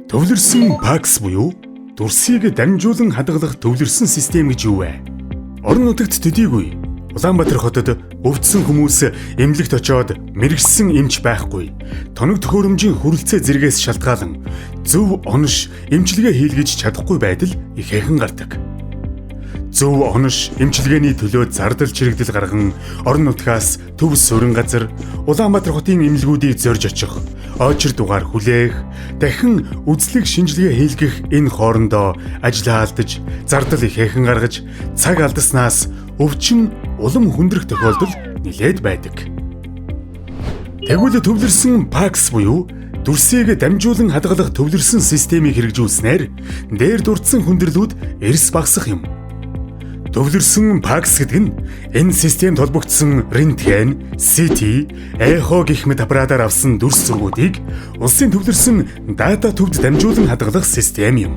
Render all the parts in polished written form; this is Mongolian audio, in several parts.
Төвлөрсөн PACS буюу дүрсийг дамжуулан хадгалах төвлөрсөн систем гэж юу вэ? Орон нутагт төдийгүй Улаанбаатар хотод өвдсөн хүмүүс эмнэлэгт очоод мэргэшсэн эмч байхгүй. Тоног төхөөрөмжийн хүрэлцээ зэргээс шалтгаалan зөв онош эмчилгээ хийлгэж чадахгүй байдал ихээхэн гардаг. Зөв онош эмчилгээний төлөө зардал чирэгдэл гарган орон нутгаас төв суурин газар Улаанбаатар хотын эмнэлгүүдийг зорж очих, очир дугаар хүлээх, дахин үзлэг шинжилгээ хийлгэх энэ хоорондоо ажлаа алдаж, зардал ихээхэн гаргаж, цаг алдаснаас өвчин улам хүндрэх тохиолдол нэлээд байдаг. Тэгвэл төвлөрсөн PACS буюу дүрсийг дамжуулан хадгалах төвлөрсөн системийг хэрэгжүүлснээр дээр дурдсан хүндрэлүүд эрс багасах юм. Төвлөрсөн PACS гэдэг нь энэ системд холбогдсон рентген, CT, эхо гэх мэт аппаратаар авсан дүрс зургуудыг улсын төвлөрсөн дата төвд дамжуулан хадгалах систем юм.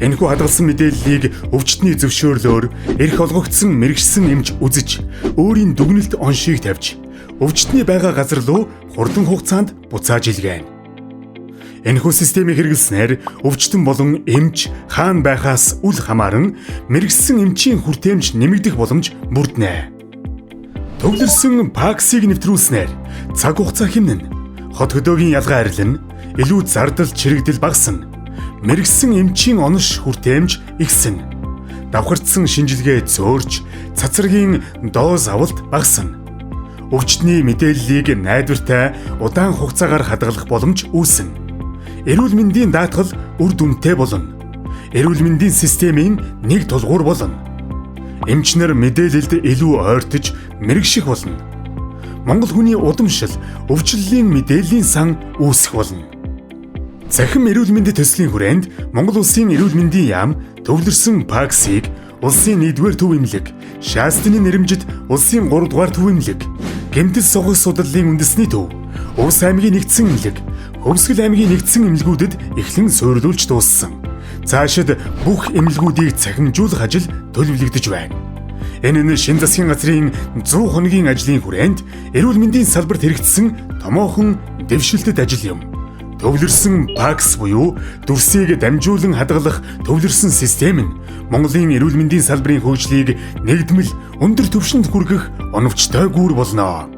Энэхүү хадгалсан мэдээллийг өвчтний зөвшөөрлөөр эрх олгогдсон мэргэшсэн эмч үзэж, өөрийн дүгнэлт оншийг тавьж, өвчтний байгаа газар руу хурдан хугацаанд буцааж илгээнэ. Энэхүү системийг хэрэглэснээр өвчтөн болон эмч хаана байхаас үл хамааран мэргэшсэн эмчийн хүртээмж нэмэгдэх боломж бүрднэ. Төвлөрсөн PACS-ыг нэвтрүүлснээр цаг хугацаа хэмнэнэ. Хот хөдөөгийн ялгаа арилна, илүү зардал чирэгдэл багасна. Мэргэшсэн эмчийн онош хүртээмж ихсэнэ. Давхардсан шинжилгээ зөөрч, цацрагийн доз авалт багасна. Өвчтний мэдээллийг найдвартай удаан хугацаагаар хадгалах боломж үүснэ. Эрүүл мэндийн даатгал үр дүнтэй болно. Эрүүл мэндийн системийн нэг тулгуур болно. Эмч нар мэдээлэлд илүү ойртож мэргэших болно. Монгол хүний удамшил, өвчлөлийн мэдээллийн сан үүсэх болно. Цахим эрүүл мэндийн төслийн хүрээнд Монгол Улсын Эрүүл мэндийн яам төвлөрсөн PACS-ыг улсын 1-р төв эмнэлэг, Шаастны нэрэмжит улсын 3-р төв эмнэлэг, Гэмтэл согох судлалын үндэсний төв, Увс аймгийн нэгдсэн эмнэлэг, Хөвсгөл аймгийн нэгдсэн эмнэлгүүдэд эхлэн суурилуулж дууссан. Цаашид бүх эмнэлгүүдийг цахимжуулах ажил төлөвлөгдөж байна. Энэ нь шинэ засгийн газрын 100 хоногийн ажлын хүрээнд эрүүл мэндийн салбарт хэрэгжсэн томоохон дэвшилтэт ажил юм. Төвлөрсөн PACS буюу дүрсийг дамжуулан хадгалах төвлөрсөн систем нь Монголын эрүүл мэндийн салбарын хөгжлийг нэгдмэл өндөр түвшинд хүргэх оновчтой гүүр болно.